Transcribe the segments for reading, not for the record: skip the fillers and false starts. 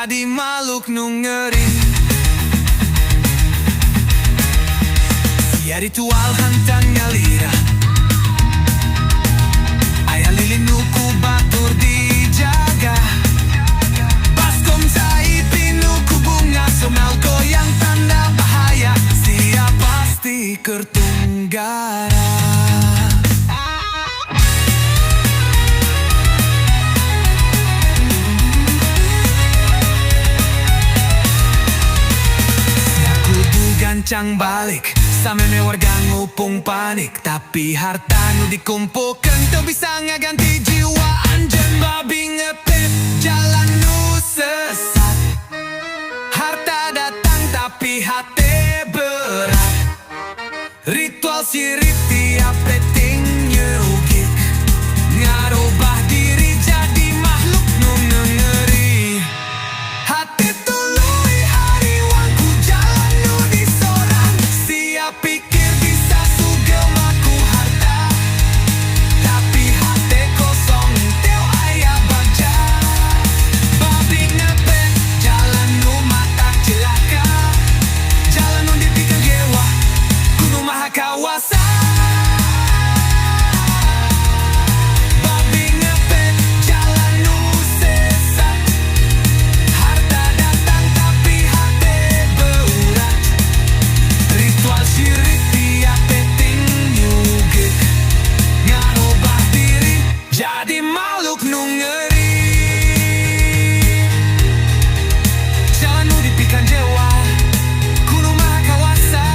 Jadi makhluk nu ngeri. Sia ritual henteu nyalira. Aya lilin nu ku batur dijaga. Baskom cai pinuh ku bunga. Somel goyang tanda bahaya. Sia pasti keur tunggara. Sia kudu gancang balik. Samemeh warga ngupung panik. Tapi harta nu dikumpulkan teu bisa ngaganti jiwa anjeun. Babi ngepet, jalan nu sesat. Harta datang, tapi hati berat. Ritual sirik tiap peuting nyugik. Ngarubah diri jadi makhluk nu ngeri. Hati tuluy hariwang ku jalan nu disorang. Sia pikir bisa sugih mah ku harta, tapi hati kosong, teu aya bagja. Babi ngepet, jalan nu matak cilaka. Jalan nu dipikajewa ku Nu Maha Kawasa. Babi ngepet, jalan nu sesat. Harta datang, tapi hati beurat. Ritual syirik tiap peuting nyugik. Ngarubah diri jadi makhluk nu ngeri. Jalan nu dipikanjewa ku Nu Maha Kawasa.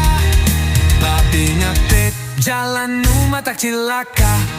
Babi ngepet, jalan nu matak cilaka.